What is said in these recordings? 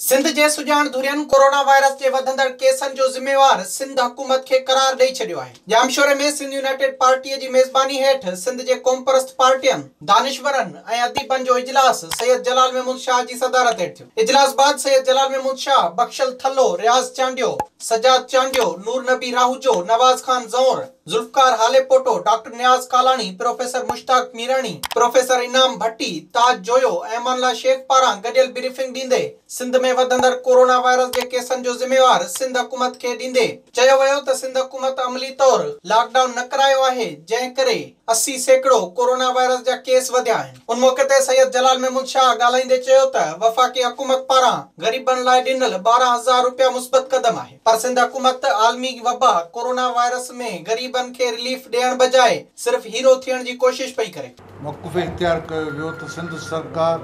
سنڌ جي سڄاڻ ڌرين ڪورونا وائرس جي وڌندڙ ڪيسن جو ذميوار سنڌ حڪومت کي قرار ڏئي ڇڏيو آهي. ڄامشوري ۾ سنڌ يونائيٽيڊ پارٽيء جي ميزباني هيٺ سنڌ جي قومپرست پارٽين، دانشورن ۽ اديبن جو اجلاس سيد جلال محمود شاهه جي صدارت هيٺ ٿيو. اجلاس بعد سيد جلال محمود شاهه، بخشل ٿلهو، Riaz Chandio, Sajjad Chandio, Noor Nabi Rahujo, Nawaz Khan Zaur, Zulfiqar Halepoto, doctor Niaz Kalani, professor Mushtaq Mirani, professor Inam Bhatti, Taj Joyo ۽ Aman Ullah Shaikh پاران گڏيل بريفنگ ڏيندي سنڌ ۾ وڌندڙ ڪورونا وائرس جي ڪيسن جو ذميوار سنڌ حڪومت کي ڏيندي چيو ويو ته سنڌ حڪومت عملي طور لاڪ ڊائون نه ڪرايو آهي جنهن ڪري 80% ڪورونا وائرس جا ڪيس وڌيا آهن. ان موقعي تي سيد جلال محمود شاهه ڳالهائيندي چيو ته وفاقي حڪومت پاران غريبن لاء ڏنل 12 هزار روپيا مثبت قدم آهي پر سنڌ حڪومت عالمي وبا ڪورونا وائرس ۾ غريبن کي رليف ڏيڻ بجاء صرف هيرو ٿيڻ جي ڪوشش پئي ڪري. موقف اختيار ڪيو ويو ته سنڌ سرڪار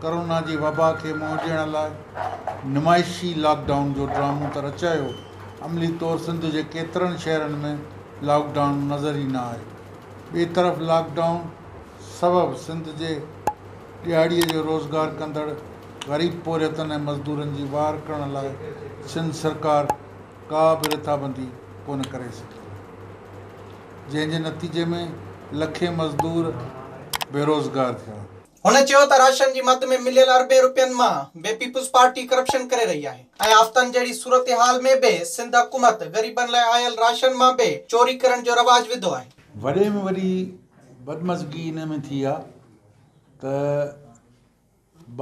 ڪورونا جي وبا کي منهن ڏيڻ لاء نمائشي لاڪ ڊائون جو ڊرامو ته رچايو، عملي طور سنڌ جي ڪيترن شهرن ۾ لاڪ ڊائون نظر ئي نه آيو. ٻئي طرف لاڪ ڊائون سبب سنڌ جي ڏهاڙيء جو روزگار ڪندڙ غريب پورهيتن ۽ مزدورن جي واهر ڪرڻ لاء سنڌ سرڪار ڪا به رٿابندي ڪونه ڪري سگهي، جنهن جي نتيجي ۾ لکين مزدور بيروزگار ٿيا. هن چيو ته راشن جي مد ۾ مليل اربين روپين مان به پيپلز پارٽي ڪرپشن ڪري رهي آهي ۽ آفتن جهڙي صورتحال ۾ به سنڌ حڪومت غريبن لاء آيل راشن مان به چوري ڪرڻ جو رواج وڌو آهي. وڏي ۾ وڏي بدمزگي ان ۾ ٿي آ ته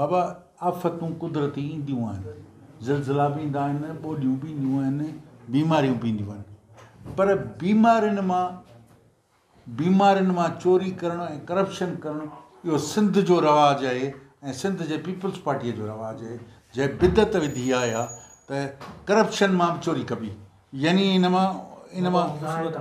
بابا آفتون قدرتي اينديون آهن، زلزلا به ايندا آهن، ٻوڏيون به اينديون آهن، بيماريون به اينديون آهن پر بيمارين مان بيمارين مان چوري ڪرڻ ۽ ڪرپشن ڪرڻ اهو سنڌ جو رواج آهي ۽ سنڌ جي پيپلز پارٽيء جو رواج آهي جنهن بدعت وڌي آهي اها ته ڪرپشن مان به چوري ڪبي. يعني ان مان ان مان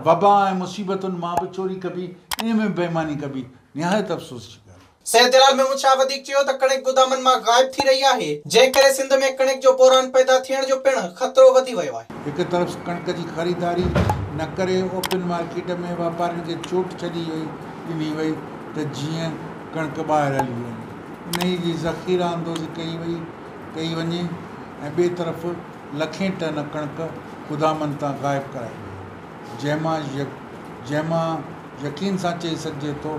وبا ۽ مصيبتن مان به چوري ڪبي، ان ۾ به بيماني ڪبي، نهايت افسوس جي ڳالهه. سيد جلال محمود شاهه وڌيڪ چيو ته ڪڻڪ گدامن مان غائب ٿي رهي آهي، جنهن ڪري سنڌ ۾ ڪڻڪ جو بحران پيدا ٿيڻ جو پڻ خطرو وڌي ويو آهي. هڪ طرف ڪڻڪ جي خريداري نه ڪري اوپن مارڪيٽ ۾ واپارين کي ڇوٽ ڇڏي وئي ڏني وئي ته جيئن ڪڻڪ ٻاهر هلي وڃي انهي جي ذخيره اندوزي ڪئي وئي ڪئي وڃي ۽ ٻئي طرف لکين ٽن ڪڻڪ گدامن تان غائب ڪرائي وئي، جنهن مان جنهن مان يقين سان چئي سگهجي ٿو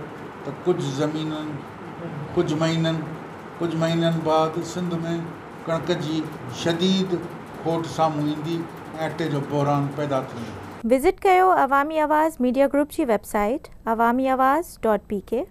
ته ڪجهه زمينن ڪجهه مهينن ڪجهه مهينن بعد سنڌ ۾ ڪڻڪ جي شديد کوٽ سامهون ايندي ۽ اٽي جو بحران پيدا ٿيندو. وزٽ ڪيو عوامي آواز ميڊيا گروپ جي web site Awami Awaz dot P K.